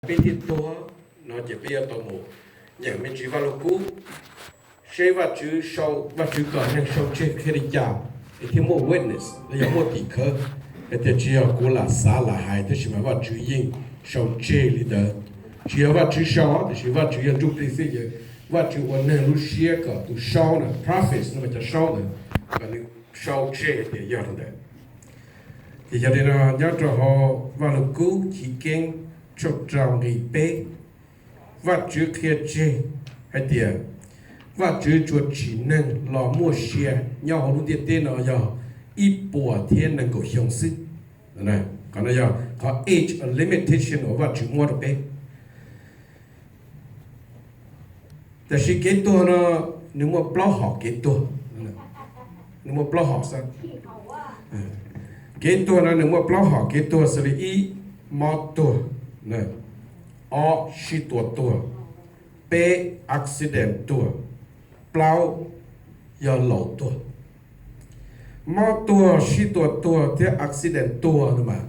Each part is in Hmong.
peb thiaj tuag no ces peb yuav tau mus nyeem me ntsis Vaj Lug Kub, seb Vaj Tswv sau, Vaj Tswv kom neeg sau tseg qhia li cas, es thiaj muaj witness los yog muaj tim khawv hais tias tsis yog kuv lam xav lam hais, tab sis mas Vaj Tswv yeej sau tseg li ntawd. Tsis yog Vaj Tswv sau, tiam sis Vaj Tswv yog ntsuj plig xwb ces Vaj Tswv ua neeg lub siab kom tus sau ntawd, prophets no mas cov sau ntawd, kom nws sau tseg tias yog li ntawd. Ces yog li no nyob rau hauv Vaj Lug Kub Chiv Keeb tshooj rau nqe peb, Vaj Tswv qhia tseg hais tias Vaj Tswv tsuas tsim neeg los muaj sia nyob hauv lub ntiaj teb no yog ib puas thiab nees nkaum xyoo xwb. Qhov no yog qhov age limitation uas Vaj Tswv muab rau peb. Tiam sis kev tuag no nws muaj plaub hom kev tuag. Nws muaj plaub hom xwb. Kev tuag no nws muaj plaub hom kev tuag xws li ib, mob tuag, ob, sib tua tuag, peb, accident tuag, plaub, yog laus tuag. Mob tuag, sib tua tuag thiab accident tuag no mas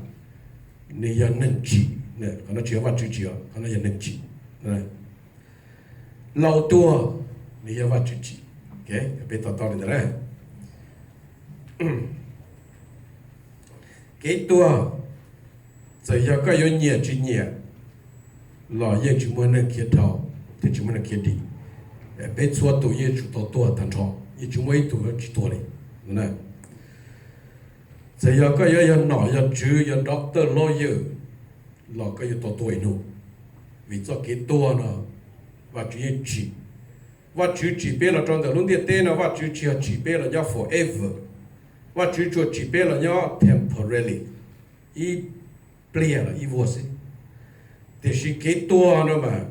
nws yog neeg tsim, qhov no tsis yog Vaj Tswv tsim, qhov no yog neeg tsim. Laus tuag, nws yog Vaj Tswv tsim. Peb to taub li ntawd na. Kev tuag, txawm yog koj yuav nyiam tsis nyiam los yeej tsis muaj neeg khiav dhau thiab tsis muaj neeg khiav dim. Peb txhua tus yeej tsum tau tuag tag nrho, yeej tsis muaj ib tug tsis tuag li. Txawm yog koj yuav yog nom yog tswv, yog doctor, lawyer los koj yuav tau tuag ib hnub, vim txoj kev tuag no Vaj Tswv yeej tsim. Vaj Tswv tsim peb los rau ntawm lub ntiaj teb no, Vaj Tswv tsis yog tsim peb los nyob forever. Vaj Tswv tsuas tsim peb los nyob temporarily, ib pliag los ib vuag xwb. Tiam sis kev tuag no mas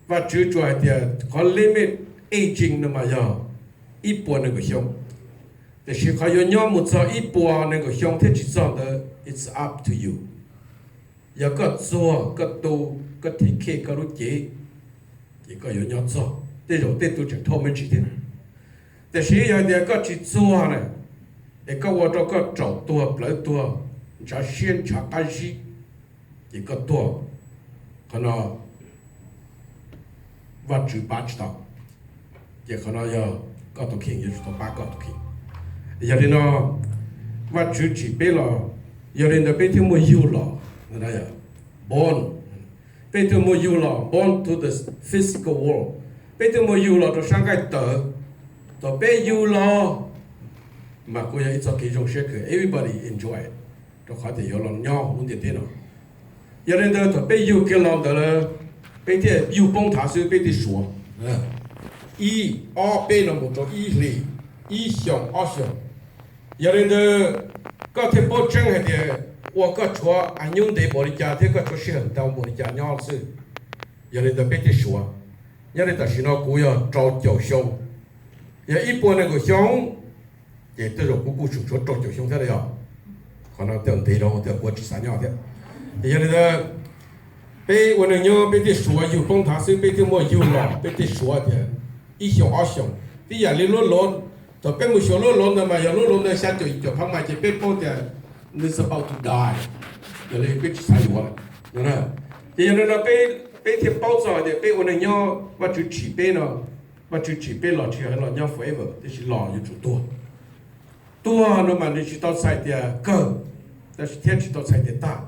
Vaj Tswv tsuas hais tias qhov limit aging no mas yog ib puas nees nkaum xyoo. Tiam sis qhov yuav nyob mus txog ib puas nees nkaum xyoo thiab tsis txog ntawd, it's up to you. Yog koj txuag koj tu, koj take care koj lub cev, ces koj yuav nyob txog. Tej zaum tej tug tseem dhau me ntsis thiab. Tiam sis yog tias koj tsis txuag na, es koj ua rau koj raum tuag plawv tuag, ntshav siab ntshav qab zib, ces koj tuag, qhov no Vaj Tswv pab tsis tau. Ces qhov no yog koj tus kheej yuav tsum tau pab koj tus kheej. Yog li no Vaj Tswv tsim peb los, yog li ntawd peb thiaj muaj yug los, born, peb thiaj muaj yug los, born to the physical world, peb thiaj muaj yug los rau sab nqaij tawv. Thaum peb yug los mas kuj yog ib txoj kev zoo siab kawg, everybody enjoy, rau qhov tias yuav los nyob lub ntiaj teb no. Yog li ntawd thaum peb yug kiag los ntawd lawm, peb thiaj yug poob nthav xwb peb thiaj suav. Ib, ob, peb no mus rau ib hlis, ib xyoos ob xyoos. Yog li ntawd koj thiaj paub tseeb hais tias ua koj tshuav a nyub ntev npaum li cas thiab koj tshuav sij hawm ntau npaum li cas nyob xwb. Yog li ntawd peb thiaj suav. Nyob li tam sim no kuv yog rau caum xyoo, yog ib puas nees nkaum xyoo, ces tej zaum kuv kuj tseem tshuav rau caum xyoo thiab los yog. Qhov no tej ntev rau tej kuv tsis xav nyob thiab. Ces yog li ntawd peb ua neeg nyob peb thiaj suav, yug poob nthav xwb peb thiaj muaj yug los, peb thiaj suav tias ib xyoos ob xyoos. Tib yam li lub luv, thaum peb mus xyuas lub luv ntawd mas yog lub luv ntawd xya caum yim caum phav mas ces peb paub tias nws about to die, yog li peb tsis xav yuav lawm. Ces yog li no peb thiaj paub txog tias peb ua neeg nyob Vaj Tswv tsim peb no, Vaj Tswv tsim peb los tsis yog los nyob forever, tiam sis los yuav tsum tuag. Tuag no mas nws tsis tau txhais tias kawg, tab sis thiab tsis tau txhais tias tag.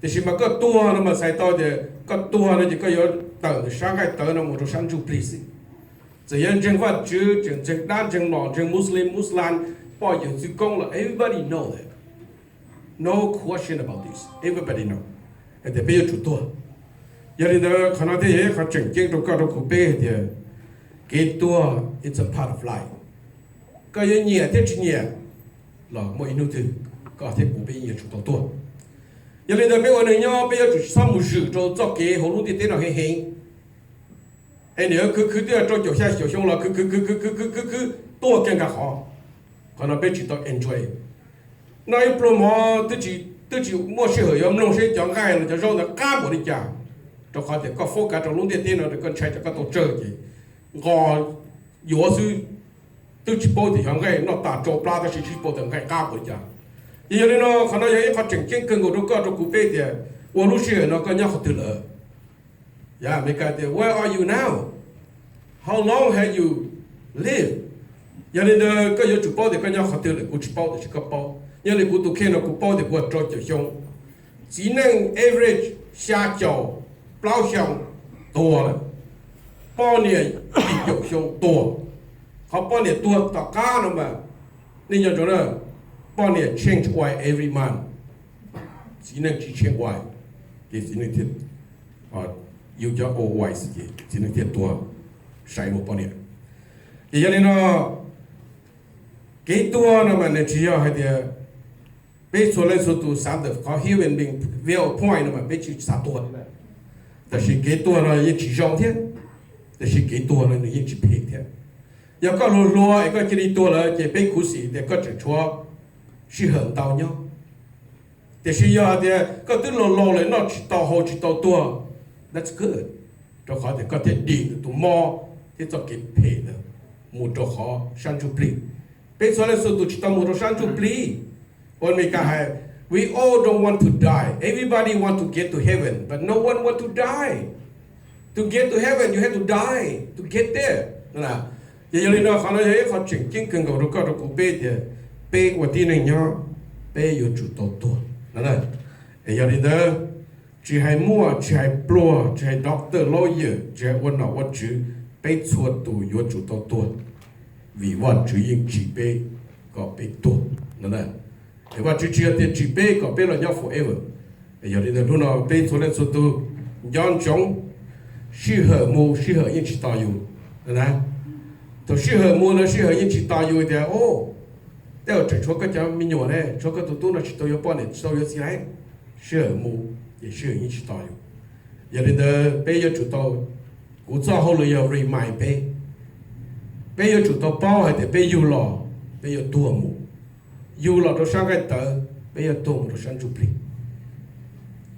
Tiam sis mas koj tuag no mas txhais tau tias koj tuag no ces koj yuav tawm ntawm sab nqaij tawv no mus rau sab ntsuj plig xwb. Txawm yog ntseeg Vaj Tswv, tseem ntseeg dab ntseeg nom, ntseeg Muslim, Muslim, poj yawm txwv koob los everybody know that. No question about this, everybody know hais tias peb yuav tsum tuag. Yog li ntawd qhov no thiaj yog ib qhov tseem ceeb rau koj rau kuv peb hais tias kev tuag it's a part of life. Koj yuav nyiam thiab tsis nyiam los muaj ib hnub twg koj thiab kuv peb yuav tsum tau tuag. Yog li ntawd peb ua neeg nyob peb yuav tsum tsis txhob mus zwm rau txoj kev hauv lub ntiaj teb no heev heev. Es nws yuav khwv khwv twb rau caum xya caum xyoo los khwv khwv khwv khwv khwv khwv khwv khwv tuag kiag nkaus qhov, qhov no peb tsis tau enjoy. Noj ib pluag mov twb tsis muaj sij hawm yuav mloog seb cov nqaij los cov zaub ntawd qab npaum li cas, rau qhov tias koj focus rau lub ntiaj teb no koj ntshai tsam koj tau tsawg ces nqos yuav xwb, twb tsis paub tias xyov nqaij noj tas rau plab tab sis tsis paub tias nqaij qab npaum li cas. Ces yog li no qhov no yog ib qho tseem ceeb kawg nkaus rau koj rau kuv peb tias Ua lub sij hawm no koj nyob qhov twg lawm? Yog Amelikas tias, where are you now? How long have you lived? Yog li ntawd koj yuav tsum paub tias koj nyob qhov twg lawm. Kuv tsis paub tiam sis koj paub. Nyob li kuv tus kheej no kuv paub tias kuv yog rau caum xyoo. Txiv neej average xya caum plaub xyoo tuag lawm. Poj niam yim caum xyoo tuag. Qhov poj niam tuag tom qab no mas, nej nco ntsoov na, poj niam change wife every month. Txiv neej tsis change wife, ces txiv neej thiaj, yus cov old wife ces txiv neej thiaj tuag, sai mus poj niam. Ces yog li no, kev tuag no mas nws tsis yog hais tias peb txhua leej txhua tus xav ntawm qhov human being viewpoint no mas peb tsis xav tuag li. Tab sis kev tuag no yeej tsis zoo thiab, tab sis kev tuag no nws yeej tsis phem thiab. Yog koj hluas hluas es koj cia li tuag lawm ces peb khuv xim tias koj tseem tshuav sij hawm ntau nyob. Tiam sis yog hais tias koj twb laus laus lawm noj tsis tau haus tsis tau tuag, that's good, rau qhov tias koj thiaj dim tus mob thiab txoj kev phem ntawd mus rau qhov sab ntsuj plig. Peb txhua leej txhua tus tsis tau mus rau sab ntsuj plig. Ua Amelikas hais, we all don't want to die, everybody want to get to heaven but no one want to die. To get to heaven you have to die to get there. Ces yog li no qhov no yog ib qho tseem ceeb kawg nkaus rau koj rau kuv peb tias peb ua tib neeg nyob, peb yuav tsum tau tuag. Es yog li ntawd, tsis hais muaj tsis hais pluag, tsis hais doctor lawyer, tsis hais ua nom ua tswv, peb txhua tus yuav tsum tau tuag, vim Vajtswv yeej tsim peb kom peb tuag. Es Vajtswv tsis yog tias tsim peb kom peb los nyob forever. Yog li ntawd hnub no peb txhua leej txhua tus nco ntsoov, sij hawm mus sij hawm yeej tsis tos yus. Thaum sij hawm mus los sij hawm yeej tsis tos yus tias, o, tej zaum tseem tshuav koj cov me nyuam ne, tshuav koj tus tub no tsis tau yuav poj niam tsis tau yuav txiv lawm. Sij hawm mus ces sij hawm yeej tsis tos yus. Yog li ntawd peb yuav tsum tau, kuv txoj hauj lwm yog remind peb, peb yuav tsum tau paub hais tias peb yug los peb yuav tuag mus, yug los rau sab nqaij tawv peb yuav tuag mus rau sab ntsuj plig.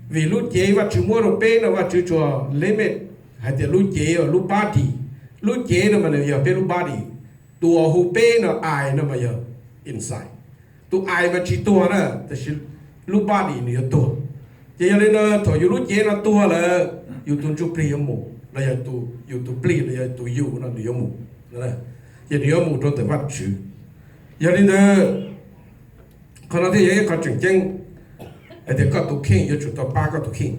Vim lub cev Vajtswv muab rau peb no Vajtswv tsuas limit hais tias lub cev, lub body, lub cev no mas nws yog peb lub body. Tus uas hu peb no, I no mas yog inside. Tus I mas tsis tuag na, tab sis lub body nws yuav tuag. Ces yog li no thaum yus lub cev no tuag lawm, yus tus ntsuj plig yuav mus los yog yus tus plig los yog tus yus no nws yuav mus, ces nws yuav mus rau ntawm Vajtswv. Yog li ntawd, qhov no thiaj yog ib qho tseem ceeb hais tias koj tus kheej yuav tsum tau pab koj tus kheej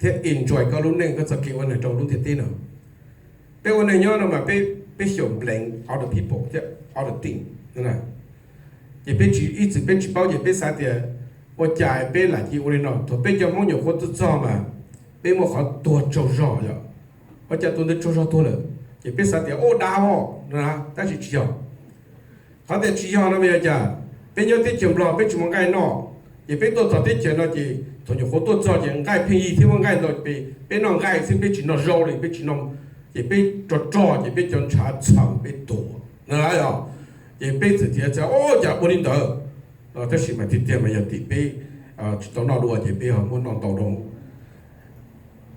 thiab enjoy koj lub neej koj txoj kev ua neeg rau lub ntiaj teb no. Peb ua neeg nyob no mas peb, peb xyaum blame other people thiab other thing. Ces peb tsis, ib txwm peb tsis paub ces peb xav tias ua cas peb lam cia ua li no. Thaum peb cov Hmoob nyuam qhuav tuaj txog mas peb muaj qhov tuag tsaug zog yom, ua cas tus ntawd tsaug zog tuag lawm ces peb xav tias ua dav os, tab sis tsis yog. Qhov tias tsis yog no mas yog cas? Peb nyob teb chaws Nplog peb tsis muaj nqaij noj, ces peb tuaj txog teb chaws no ces thaum nyuam qhuav tuaj txog ces nqaij pheej yig thiab muaj nqaij ntau, peb noj nqaij xwb peb tsis noj zaub li, peb tsis noj, ces peb rog rog ces peb cov ntshav txhaws peb tuag na yom. Ces peb txawm tias, o, cas ua li ntawd. Tab sis mas tiag tiag mas yog tim peb tsis tau noj dua ces peb ho muab noj ntau dua.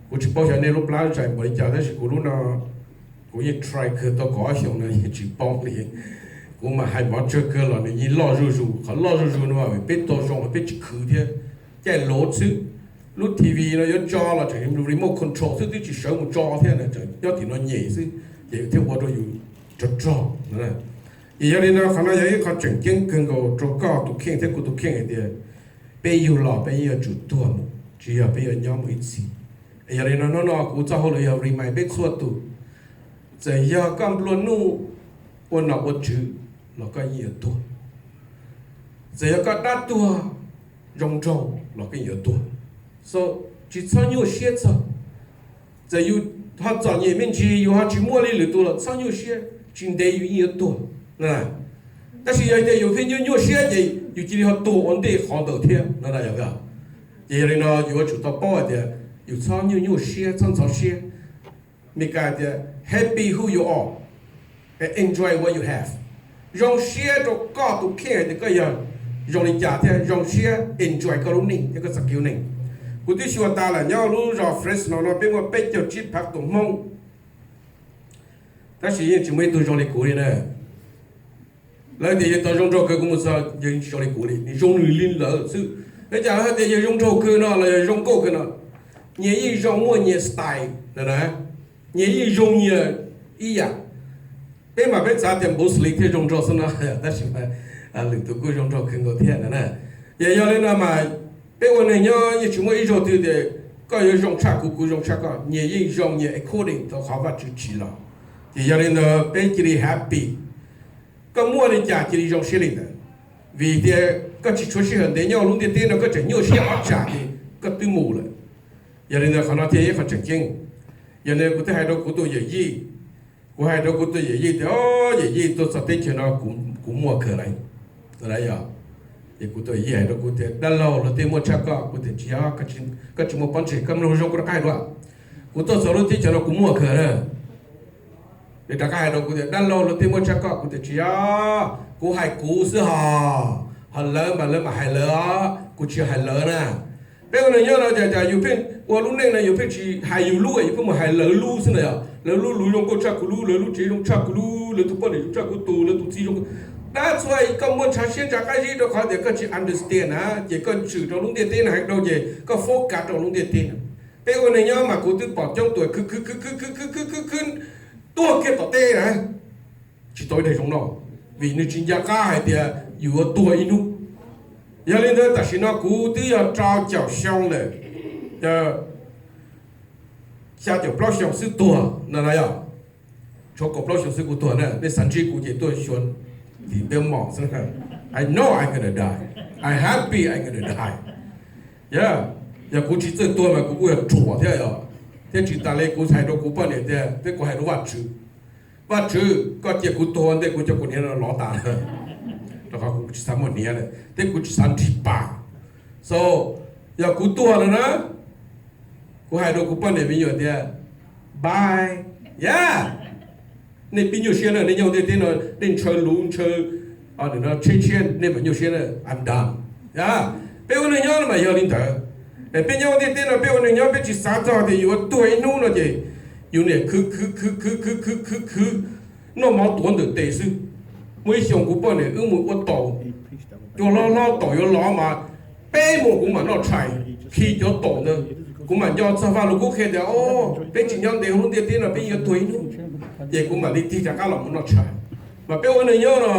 Kuv tsis paub xyov nej lub plab zais npaum li cas tab sis kuv lub no kuv yeej try kawg tau kaum ob xyoos no yeej tsis poob li. Kuv mas hais mov tsawg kawg los nws yeej loj zuj zus. Qhov loj zuj zus no mas peb tuag zoo peb tsis khwv thiab, caij luv xwb. Lub T V no yuav tso los tseem remote control xwb twb tsis sawv mus tso thiab, tseem nyob tim no nyem xwb, ces thiaj ua rau yus rog rog. Ces yog li no qhov no yog ib qho tseem ceeb kawg nkaus rau koj tus kheej thiab kuv tus kheej hais tias peb yug los peb yeej yuav tsum tuag mus, tsis yog peb yuav nyob mus ib txhis. Es yog li no hnub no kuv txoj hauj lwm yog remind peb txhua tus, txawm yog koj nplua nuj ua nom ua tswv los koj yeej yuav tuag, txawm yog koj dab tuag zoo nraug los koj yeej yuav tuag. So tsis txhob nyuaj siab txog. Txawm yus ho txom nyem me ntsis, yus ho tsis muaj li lwm tus los txhob nyuaj siab, tsis ntev yus yeej yuav tuag. Tab sis yog tias yus pheej nyuaj nyuaj siab ces yus cia li ho tuag ua ntej qhov ntawd thiab no na yog. Ces yog li no yus yuav tsum tau paub hais tias yus txhob nyuaj nyuaj siab, txhob ntxhov siab. Meskas tias happy who you are and enjoy what you have. Zoo siab rau koj tus kheej hais tias koj yog zoo li cas thiab zoo siab enjoy koj lub neej thiab koj txoj kev ua neej. Kuv twb xyuas tas lawm, nyob lub zos Fresno no peb muaj peb caug tsib phav tus Hmoob, tab sis yeej tsis muaj ib tug zoo li kuv li na. Lawv tias yog tau zoo nraug kawg kuv mus txog yeej tsis zoo li kuv li, nws zoo nws li lawv xwb. Peb cas hais tias yog zoo nraug kawg no los yog zoo nkauj kawg no, nyias yeej zoo muaj nyias style na, nyias yeej zoo nyias ib yam. Peb mas peb xav tias Bruce Lee thiaj zoo nraug xwb no, tab sis mas lwm tus kuj zoo nraug kawg nkaus thiab na. Ces yog li no mas peb ua neeg nyob yeej tsis muaj ib zaug twg tias koj yuav zoo tshaj kuv, kuv zoo tshaj koj, nyias yeej zoo nyias according to qhov Vajtswv tsim los. Ces yog li ntawd peb cia li happy, koj muaj li cas cia li zoo siab li ntawd. Vim tias koj tsis tshuav sij hawm ntev nyob lub ntiaj teb no, koj tseem nyuaj siab ob tsam ces koj twb mus lawm. Yog li ntawd qhov no thiaj yog qhov tseem ceeb. Yog li kuv twb hais rau kuv tus yawm yij, kuv hais rau kuv tus yawm yij tias, o, yawm yij, tuaj txog teb chaws no kuv muaj kawg lawm. Yog, ces kuv tus yawm yij hais rau kuv tias, dab laug, luag tej muaj tshaj koj. Kuv tias, tsis yog, koj tsis muaj pob ntseg, koj mloog zoo kuv rov qab hais dua. Kuv tuaj txog lub teb chaws no kuv muaj kawg na. Nws rov qab hais rau kuv tias, dab laug, luag tej muaj tshaj koj. Kuv tias, tsis yog, kuv hais kuv xwb hos, ho lawv mas lawv mam hais lawv os, kuv tsis hais lawv na. Peb ua neeg nyob no cas cas yus pheej ua lub neej no yus pheej tsis hais yus lub, yus pheej mus hais lawv lub xwb na yog. Lawv lub lus zoo nkauj tshaj kuv lub, lawv lub tsev zoo tshaj kuv lub, lawv tus poj niam zoo tshaj kuv tus, lawv tus txiv zoo. That's why koj muaj ntshav siab ntshav qab zib rau qhov tias koj tsis understand na, ces koj swm rau lub ntiaj teb no heev dhau ces koj focus rau lub ntiaj teb no. Peb ua neeg nyob mas kuv twb pom coob tuag khwv khwv khwv khwv khwv khwv khwv khwv khwv tuag kiag tom teb na, tsis tau ib daim zoo noj, vim nws tsis nco qab hais tias yus yuav tuag ib hnub. Yog li ntawd tam sim no kuv twb yog rau caum xyoo lawm, xya caum plaub xyoo xwb tuag no na yog. Tshuav kaum plaub xyoo xwb kuv tuag na, nej xav ntsib kuv ces tuaj xyuas tim npeb mom xwb. I know I'm gonna die. I happy I'm gonna die. Yog, yog kuv tsis txawj tuag mas kuv kuj yog ruam thiab yog. Thiab tsis tas li kuv hais rau kuv poj niam tias, thiab kuv hais rau Vajtswv, Vajtswv, koj cia kuv tuag ua ntej kuv cov kaus hniav no lov tas, rau qhov kuv tsis xav muaj hniav lawm thiab kuv tsis xav nrig pas. So, yog kuv tuag lawm na, kuv hais rau kuv poj niam me nyuam tias, bye. Yog, nej pib nyuaj siab na, nej nyob ntiaj teb no nej ntshaw luv ntshaw tsheb tshiab, nej mam nyuaj siab na, I'm done. Peb ua neeg nyob no mas yog li ntawd. Peb nyob ntiaj teb no peb ua neeg nyob peb tsis xav txog tias yuav tuag ib hnub no ces yus niam khwv khwv khwv khwv khwv khwv khwv khwv, noj mov tuav ntawm tes xwb. Muaj ib xyoo kuv poj niam wb mus ua taum, cua hlob hlob taum yuav lov mas peb mus kuv mam noj tshais khi cov taum ntawd. Kuv mam nco txog Vaj Lug Kub qhia tias, o, peb tsis nyob ntev hauv lub ntiaj teb no peb yuav tuag ib hnub, ces kuv mam li tig rov qab los mus noj tshais. Mas peb ua neeg nyob no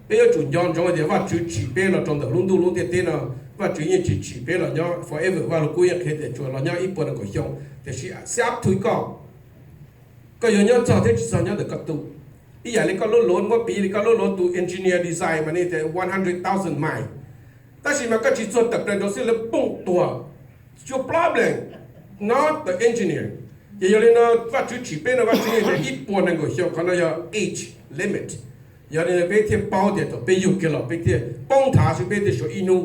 peb yuav tsum nco ntsoov tias Vajtswv tsim peb los rau ntawm lub ntuj lub ntiaj teb no, Vajtswv yeej tsis tsim peb los nyob forever. Vaj Lug Kub yeej qhia tias tsuas los nyob ib puas nees nkaum xyoo, tiam sis it's up to koj, koj yuav nyob txog thiab tsis txog nyob ntawm koj tug. Ib yam li koj lub luv, muab piv li koj lub luv tus engineer design mas nws tias one hundred thousand mile, tab sis mas koj tsis txuag tawm plaws nraud xwb lawv pooj tuag. Your problem, not the engineer. Ces yog li no Vajtswv tsim peb no Vajtswv yeej tias ib puas nees nkaum xyoo, qhov no yog age limit. Yog li peb thiaj paub tias thaum peb yug kiag los peb thiaj poob nthav xwb peb thiaj suav ib hnub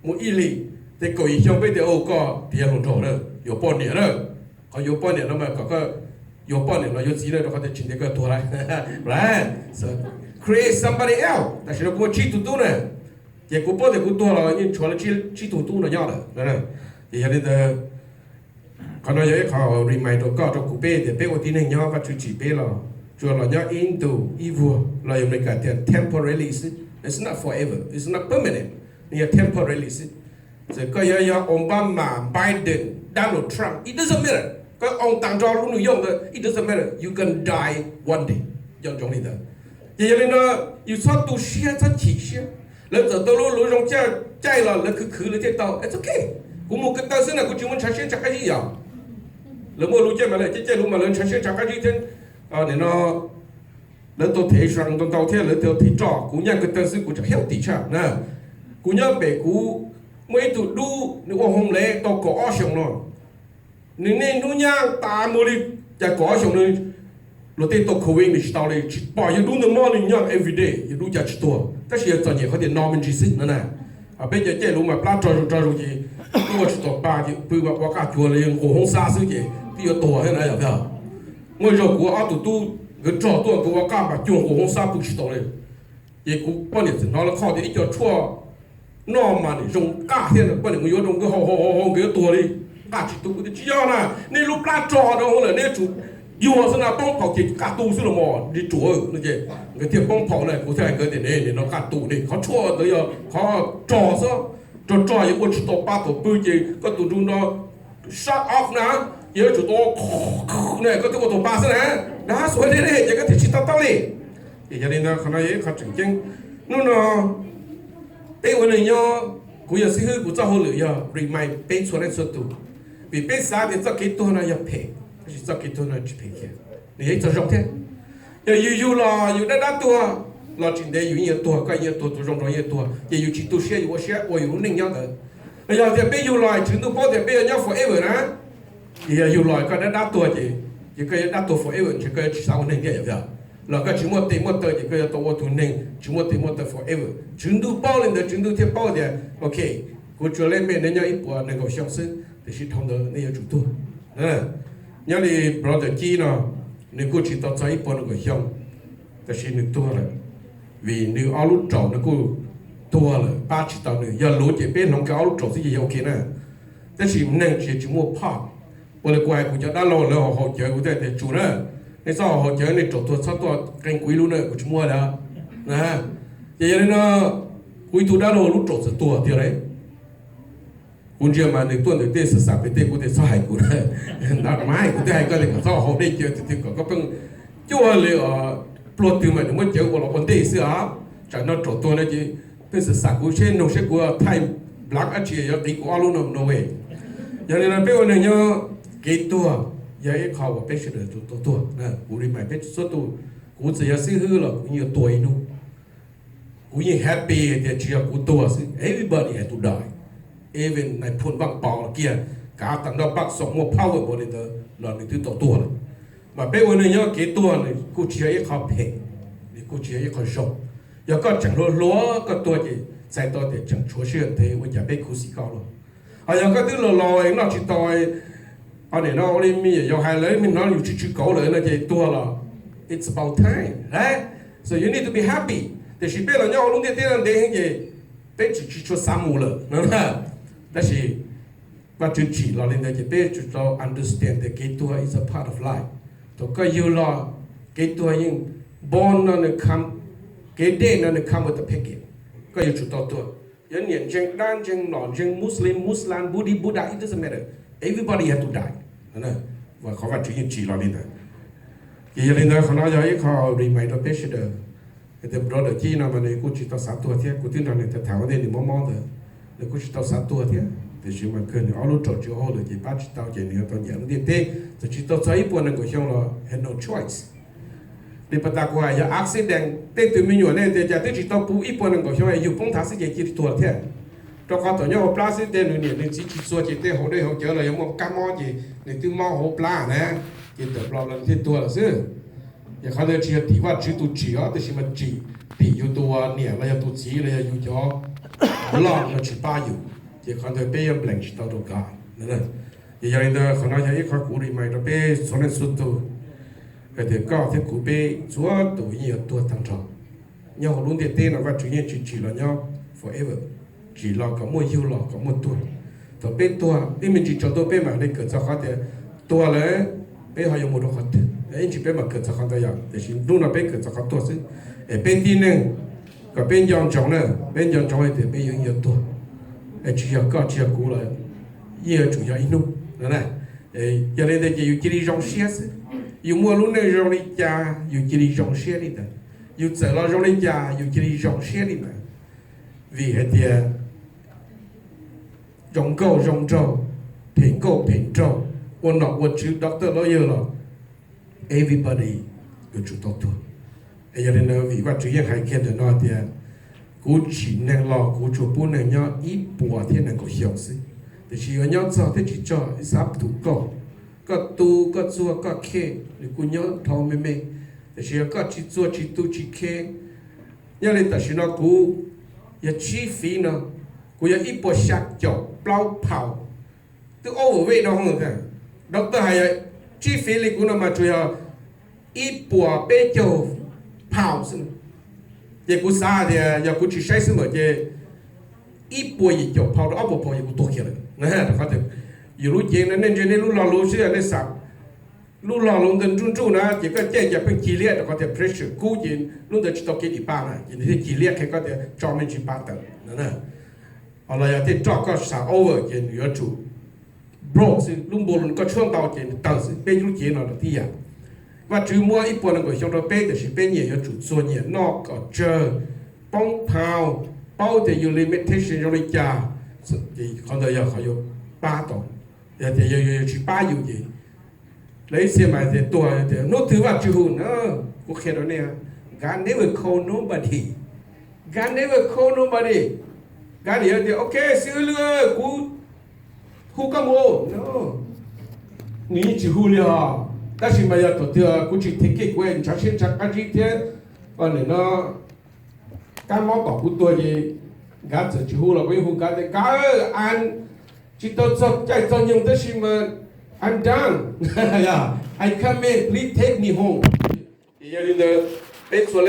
mus ib hlis, ces kaum yim xyoo peb tias, o, koj tiav hluas nraug lawm, yuav poj niam lawm. Qhov yuav poj niam no mas kom koj yuav poj niam los yuav txiv na, rau qhov tias tsis ntev koj tuag lawm. Create somebody else. Tam sim no kuv muaj tsib tug tub na, ces kuv paub tias kuv tuag los yeej tshuav lawv tsib tug tub no nyob lawm. Ces yog li ntawd, qhov no yog ib qho remind rau koj rau kuv peb tias peb ua tib neeg nyob Vajtswv tsim peb los tsuas los nyob ib ntus ib vuag, los yog Amelikas tias temporarily xwb, it's not forever, it's not permanent, nws yog temporarily xwb. Txawm koj yuav yog Obama, Biden, Donald Trump, it doesn't matter. Koj oo tas nrho lub New York ntawd, it doesn't matter, you gonna die one day. Nco ntsoov li ntawd. Ces yog li no, yus txhob tu siab txhob chim siab. Lawv txawm tau lub luv zoo caij los lawv khwv khwv lawv thiaj tau, it's okay. Kuv mus ko taw xwb na kuv tsis muaj ntshav siab ntshav qab zib yom. Lawv muaj luv caij mas lawv caij caij luv mas lawv ntshav siab ntshav qab zib thiab, nim no lawv tau them ntau ntau thiab lawv tau them roj, kuv nyaj ko taw xwb kuv tseem healthy tshaj na. Kuv nyob pem kuv muaj ib tug dub nws ua homeless tau kaum ob xyoos no, nws niaj hnub nyaj tas mus li cas kaum ob xyoos no, luag tej tau covid nws tsis tau li, tsis pom yawg dub ntawd mob li, nyob everyday, yawg dub cas tsis tuag, tab sis yog txom nyem qhov tias no me ntsis xwb no na. Peb cov caij luv mas plab rog zus rog zus ces twb ua tsis tau pa ces pw mas ua qaj cuag li nqus hoob xab xwb ces twb yuav tuag thiab na yom. Muaj zaug kuv ob tug tub nkawd rog tuaj nkawd ua qaj mas cuag nqus hoob xab pw tsis tau li. Ces kuv poj niam txawm hnov lawv qhov tias ib co tshuaj noj mas nim zoo qaj thiab, poj niam mus yuav rau nkawd haus haus haus nkawd yuav tuag li, qaj tsis tu. Kuv tias tsis yog na, nej lub plab rog rau hauv lawm nej yuav tsum yuag xwb na, poob phaum ces qaj tu xwb los mas li ruam no ces nkawd thiaj poob phaum na. Kuv thiaj hais nkawd tias ne, nim no qaj tu ne, qhov tshuaj ntawd yog qhov rog xwb. Rog rog yuav ua tsis tau pa tom pw ces koj tus nruj no shut off na, ces yuav tsum tau na, koj twb ua tau pa xwb na, dab xuav deb deb ces koj thiaj tsis tau taub li. Ces yog li ntawd qhov no yog ib qho tseem ceeb. Hnub no peb ua neeg nyob, kuv yog xib hwb, kuv txoj hauj lwm yog remind peb txhua leej txhua tus, vim peb xav tias txoj kev tuag no yog phem, tab sis txoj kev tuag no tsis phem kiag, nws yog ib txoj zoo thiab. Yog yus yug los yus dab dab tuag los tsis ntev yus yeej yuav tuag, koj yeej yuav tuag, tus zoo nraug yeej yuav tuag, ces yus tsis tu siab yus ua siab ua yus lub neej nyob ntawd. Los yog tias peb yug los Tswv Ntuj paub tias peb yuav nyob forever na, ces yog yug los koj dab dab tuag ces, ces koj yuav dab tuag forever, ntshe koj yuav tsis xav ua neeg thiab yom. Los koj tsis muaj tes muaj taw ces koj yuav tau ua tus neeg tsis muaj tes muaj taw forever. Tswv Ntuj paub li ntawd, Tswv Ntuj thiaj paub tias, ok, kuv tsuas lej mej nej nyob ib puas nees nkaum xyoo xwb, tiam sis dhau ntawd nej yuav tsum tuag. Nyob li brother Cib no, nws kuj tsis tau txog ib puas nees nkaum xyoo, tab sis nws tuag lawm, vim nws ob lub raum nws kuj tuag lawm, pab tsis tau nws. Yog luv ces peb hloov kiag ob lub raum xwb ces yog ok na. Tab sis neeg tsis, tsis muaj phaj. Ua li kuv hais kuv cov dab laug lawv haus haus cawv, kuv thiaj tias tsum na, nej txhob haus haus cawv, nej raum tuag txhob tuaj qee kuv ib lub na, kuv tsis muaj li. Ces yog li no, kuv ib tug dab laug lub raum txawm tuag tiag lauj. Kuv ntsia mas nws tuaj ntawm tej xav xav pem tej, kuv tias txhob hais kuv, ntawd mas kuv twb hais koj tias kom txhob haus dej cawv tiag tiag, kom koj pheej cuaj li pluag twg mas nws muab cawv ua los ua ntej xwb os. Tsam no raum tuag no ces pheej xav xav kuv seb, nug seb kuv thaij nplav dab tsi yuav qiv kuv ob lub no no way. Yog li no peb ua neeg nyob, kev tuag yog ib qho uas peb sawv daws tau tuag. Kuv remind peb txhua tus, kuv txawm yog xib hwb los kuv yeej yuav tuag ib hnub. Kuv yeej happy hais tias tsis yog kuv tuag xwb, everybody has to die. Even nais phoo Vaj Pov los kiag, kav tam nroj Paj Xoom muaj power npaum li ntawd los nws twb tau tuag lawm. Mas peb ua neeg nyob kev tuag nws kuj tsis yog ib qho phem, nws kuj tsis yog ib qho zoo. Yog koj tseem hluas hluas koj tuag ces txhais tau tias tseem tshuav sij hawm ntev ua cas peb khuv xim koj los. Ho yog koj twb laus laus noj tsis tau, o nim no ua li me nyuam yaus hais lawv me hnov yus tsw tsw kauv lawm no ces tuag los it's about time, right? So you need to be happy. Tiam sis peb los nyob hauv lub ntiaj teb no ntev heev ces peb tseem tsis tshua xav mus lawm no. Tab sis Vajtswv tsim los li ntawd ces peb tsum tau understand tias kev tuag is a part of life. Thaum koj yug los kev tuag yeej, born no nws come, kev dead no nws come with a package. Koj yuav tsum tau tuag. Yog niam ntseeg, dab ntseeg, nom ntseeg, Muslim, Muslim, Buddhist, Buddha, it doesn't matter. Everybody has to die. Qhov Vajtswv yeej tsim los li ntawd. Ces yog li ntawd qhov no yog ib qho remind rau peb sawv daws. Hais tias brother Cib no mas nws kuj tsis tau xav tuag thiab, kuv twb nrog nws tham tham ua ntej nws mob mob ntawd, nws kuj tsis tau xav tuag thiab, tiam sis mas kawg nws ob lub raum tsis hauj lwm ces pab tsis tau ces nws yuav tau nyiam lub ntiaj teb, txawm tsis tau txog ib puas nees nkaum xyoo los have no choice. Li pas tas kuv hais yog accident, tej tus me nyuam nej tias cas twb tsis tau puv ib puas nees nkaum xyoo es yug poob nthav xwb ces cia li tuag thiab. Rau qhov thaum nyob hauv plab xwb tej nws niam nws txiv tsis txuag ces tej hauv dej hauv cawv los yog muaj kab mob ces nws twb mob hauv plab na, ces tawm plaws los nws thiaj tuag lawm xwb. Ces qhov ntawd tsis yog tim Vajtswv tus tsim os, tab sis mas tsim tim yus tus niam los yog tus txiv los yog yus cov loj no tsis pab yus, ces qhov ntawd peb yuav blame tsis tau rau koj. Ces yog li ntawd qhov no yog ib qho kuv remind rau peb txhua leej txhua tus, hais tias koj thiab kuv peb txhua tus yeej yuav tuag tag nrho. Nyob hauv lub ntiaj teb no Vajtswv yeej tsis tsim los nyob forever, tsim los kom muaj yug los kom muaj tuag. Thaum peb tuag ib me ntsis tsaus ntuj peb mam li kawm txog qhov tias tuag lawm peb ho yuav mus rau qhov twg, ib ntsis peb mam kawm txog qhov ntawd yom, tiam sis hnub no peb kawm txog qhov tuag xwb. Es peb tib neeg kom peb nco ntsoov na, peb nco ntsoov hais tias peb yeej yuav tuag. Es tsis yog koj tsis yog kuv los yeej yuav tsum yog ib hnub. Yog li ntawd ces yus cia li zoo siab xwb. Yus muaj lub neej zoo li cas yus cia li zoo siab li ntawd. Yus txawm los zoo li cas yus cia li zoo siab li ntawd. Vim hais tias zoo nkauj zoo nraug, phem nkauj phem nraug, ua nom ua tswv doctor lawyer los everybody yuav tsum tau tuag. Es yog li ntawd vim Vajtswv yeej hais kiag ntawm no tias kuv tsim neeg los kuv tsuas pub neeg nyob ib puas thiab nees nkaum xyoo xwb, tiam sis yuav nyob txog thiab tsis txog ib xab tus kauj. Koj tu koj txuag koj khe nws kuj nyob dhau me me, tiam sis yog koj tsis txuag tsis tu tsis khe, nyob li tam sim no kuv yog tsib feet no, kuv yog ib puas xya caum plaub pound, twb overweight no. Doctor hais yog tsib feet li kuv no mas tsuas yog ib puas peb caug pound xwb. Ces kuv xav tias yog kuv tsis saib xwb mas ces ib puas yim caum pound rau ob puas pound ces kuv tuag kiag lawm. Rau qhov tias yus lub cev no nej ntsia nej lub lo lus xwb, nej xav lub lo lus ntawd nruj nruj na ces koj caij cas pheej cig liab rau qhov tias pressure kub ces lub ntawd tsis tau kev dim pa na ces nws thiaj cig liab qhia koj tias tso me ntsis pa tawm no. Los yog tej roj koj xav over ces nws yuav tsum broke xwb, lub npua koj tshuab ntau ces nws tawg xwb. Peb lub cev no los tib yam. Vajtswv muab ib puas nees nkaum xyoo rau peb tiam sis peb nyiam yuav tsum txuag nyiam noj kom tsawg, poob phaus, paub tias yus limitation zoo li cas, ces qhov ntawd yog qhov yuav pab tau. Yog tias yus tsis pab yus ces lawv ib txhia mas tias tuag tias hnub twg Vajtswv hu na, kuv qhia rau nej, God never call nobody, God never call nobody. God yog tias ok xib hwb Lwj, kuv hu koj mus, nws yeej tsis hu li os. Tab sis mas yog thaum twg kuv tsis thev kiag kuv ntshav siab ntshav qab zib thiab, nim no kab mob tom kuv tuag ces God txawm tsis hu los kuv yeej hu God tias God, tsis tau txog caij txog nyoog tab sis mas I'm done, I come in, please take me home. Ces yog li ntawd, peb txhua